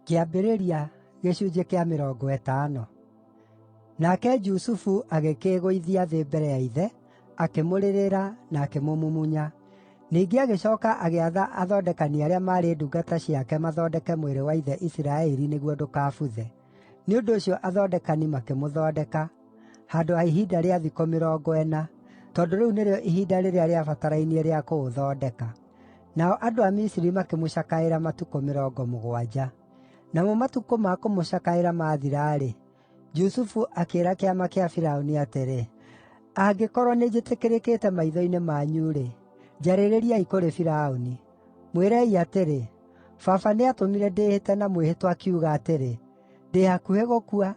Kĩambĩrĩria gĩcunjĩ kĩa 50. Nake Jusufu agĩkĩĩgũithia thĩ mbere ya ithe, akĩmũrĩrĩra na akĩmũmumunya. Ningĩ agĩcooka agĩatha athondekani arĩa maarĩ ndungata ciake mathondeke mwĩrĩ wa ithe Isiraeli nĩguo ndũkabuthe. Nĩ ũndũ ũcio athondekani makĩmũthondeka, handũ ha ihinda rĩa thikũ 40, tondũ rĩu nĩrĩo ihinda rĩrĩa rĩabatarainie rĩa kũũthondeka. Nao andũ a Misiri makĩmũcakaĩra matukũ 70. Namo matukũ ma kũmũcakaĩra maathira-rĩ, Jusufu akĩĩra kĩama kĩa Firaũni atĩrĩ, “Angĩkorwo nĩnjĩtĩkĩrĩkĩte maitho-inĩ manyu-rĩ, njarĩrĩriai kũrĩ Firaũni. Mwĩrei atĩrĩ, ‘Baba nĩatũmire ndĩĩhĩte na mwĩhĩtwa akiuga atĩrĩ, “Ndĩ hakuhĩ gũkua,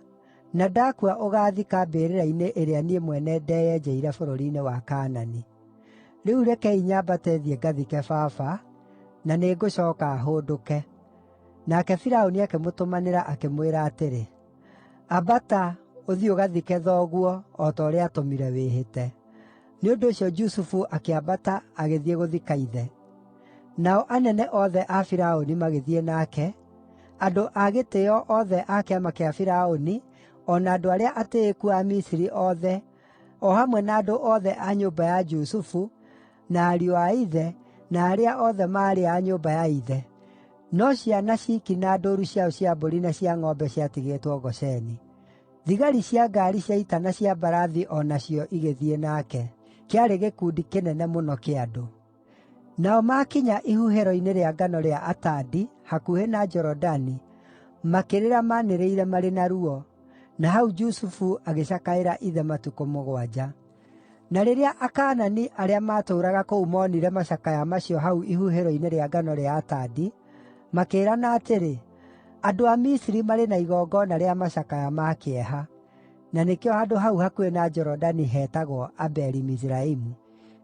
na ndakua ũgaathika mbĩrĩra-inĩ ĩrĩa niĩ mwene ndeyenjeire bũrũri-inĩ wa Kaanani.” Rĩu rekei nyambate thiĩ ngathike baba, na nĩngũcooka hũndũke.’ ” Nake Firaũni akĩmũtũmanĩra akĩmwĩra atĩrĩ, “Ambata, ũthiĩ ũgathike thoguo, o ta ũrĩa aatũmire wĩhĩte.” Nĩ ũndũ ũcio Jusufu akĩambata agĩthiĩ gũthika ithe. Nao anene othe a Firaũni magĩthiĩ nake, andũ a gĩtĩĩo othe a kĩama kĩa Firaũni, o na andũ arĩa atĩĩku a Misiri othe, o hamwe na andũ othe a nyũmba ya Jusufu, na ariũ a ithe, na arĩa othe maarĩ a nyũmba ya ithe. No ciana ciiki na ndũũru ciao cia mbũri na cia ng'ombe ciatigĩtwo Gosheni. Thigari cia ngaari cia ita na cia mbarathi o nacio igĩthiĩ nake. Kĩarĩ gĩkundi kĩnene mũno kĩa andũ. Nao maakinya ihuhĩro-inĩ rĩa ngano rĩa Atadi, hakuhĩ na Jorodani, makĩrĩra maanĩrĩire marĩ na ruo, na hau Jusufu agĩcakaĩra ithe matukũ 7. Na rĩrĩa Akaanani arĩa maatũũraga kũu moonire macakaya macio hau ihuhĩro-inĩ rĩa ngano rĩa Atadi, makĩĩrana atĩrĩ, “Andũ a Misiri marĩ na igongona rĩa macakaya ma kĩeha.” Na nĩkĩo handũ hau hakuhĩ na Jorodani hetagwo Abeli-Mizraimu.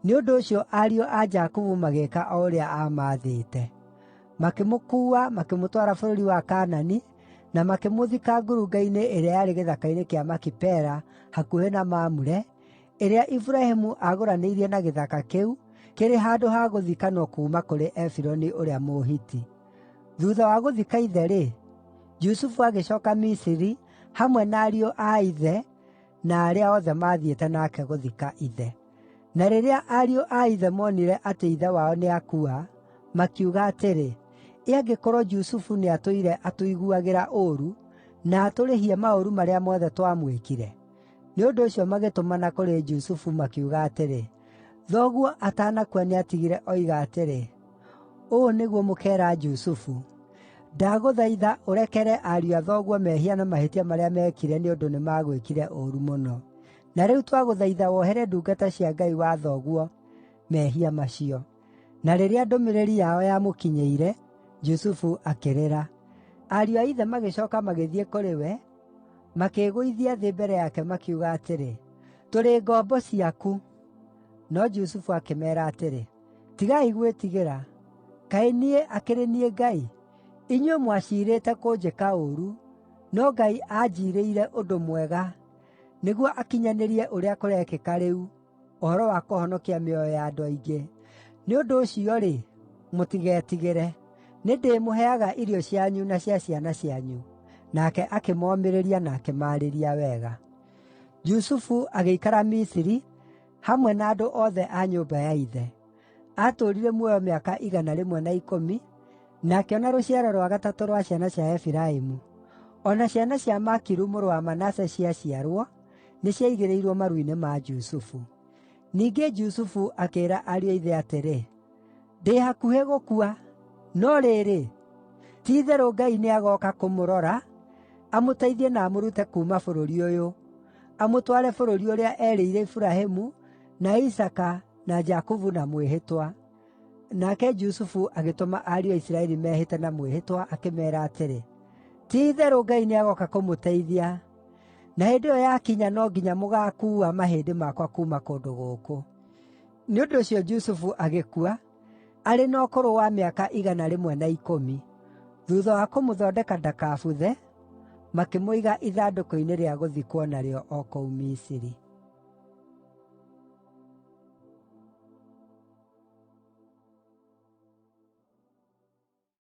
Nĩ ũndũ ũcio ariũ a Jakubu magĩĩka o ũrĩa aamaathĩte. Makĩmũkuua makĩmũtwara bũrũri wa Kaanani na makĩmũthika ngurunga-inĩ ĩrĩa yarĩ gĩthaka-inĩ kĩa Makipela hakuhĩ na Mamure, ĩrĩa Iburahĩmu aagũranĩirie na gĩthaka kĩu, kĩrĩ handũ ha gũthikanwo kuuma kũrĩ Efironi ũrĩa Mũhiti. Thuutha wa gũthika ithe-rĩ, Jusufu agĩcooka Misiri hamwe na ariũ a ithe na arĩa othe maathiĩte nake gũthika ithe. Na rĩrĩa ariũ a ithe moonire atĩ ithe wao nĩakua, makiuga atĩrĩ, “Ĩ angĩkorwo Jusufu nĩatũire atũiguagĩra ũũru na atũrĩhie maũru marĩa mothe twamwĩkire?” Nĩ ũndũ ũcio magĩtũmana kũrĩ Jusufu makiuga atĩrĩ, “Thoguo atanakua nĩatigire oiga atĩrĩ, ‘Ũũ nĩguo mũkeera Jusufu: Ndagũthaitha ũrekere ariũ a thoguo mehia na mahĩtia marĩa meekire nĩ ũndũ nĩmagwĩkire ũũru mũno.’ Na rĩu twagũthaitha wohere ndungata cia Ngai wa thoguo mehia macio.” Na rĩrĩa ndũmĩrĩri yao yamũkinyĩire, Jusufu akĩrĩra. Ariũ a ithe magĩcooka magĩthiĩ kũrĩ we, makĩĩgũithia thĩ mbere yake makiuga atĩrĩ, “Tũrĩ ngombo ciaku.” No Jusufu akĩmeera atĩrĩ, “Tigai gwĩtigĩra. Kaĩ niĩ akĩrĩ niĩ Ngai? Inyuĩ mwaciirĩte kũnjĩka ũũru, no Ngai aanjiirĩire ũndũ mwega nĩguo akinyanĩrie ũrĩa kũrekĩka rĩu, ũhoro wa kũhonokia mĩoyo ya andũ aingĩ. Nĩ ũndũ ũcio-rĩ, mũtigetigĩre. Nĩndĩĩmũheaga irio cianyu na cia ciana cianyu.” Nake akĩmomĩrĩria na akĩmaarĩria wega. Jusufu agĩikara Misiri, hamwe na andũ othe a nyũmba ya ithe. Aatũũrire muoyo mĩaka 110, na akĩona rũciaro rwa gatatũ rwa ciana cia Efiraimu. O na ciana cia Makiru mũrũ wa Manase ciaciarwo, nĩciaigĩrĩirwo maru-inĩ ma Jusufu. Ningĩ Jusufu akĩĩra ariũ a ithe atĩrĩ, “Ndĩ hakuhĩ gũkua, no rĩrĩ, ti-itherũ Ngai nĩagooka kũmũrora, amũteithie na amũrute kuuma bũrũri ũyũ, amũtware bũrũri ũrĩa eerĩire Iburahĩmu, na Isaaka, na Jakubu na mwĩhĩtwa.” Nake Jusufu agĩtũma ariũ a Isiraeli mehĩte na mwĩhĩtwa, akĩmeera atĩrĩ, “Ti-itherũ Ngai nĩagooka kũmũteithia, na hĩndĩ ĩyo yakinya no nginya mũgaakuua mahĩndĩ makwa kuuma kũndũ gũkũ.” Nĩ ũndũ ũcio Jusufu agĩkua, arĩ na ũkũrũ wa mĩaka 110. Thuutha wa kũmũthondeka ndakabuthe, makĩmũiga ithandũkũ-inĩ rĩa gũthikwo narĩo o kũu Misiri.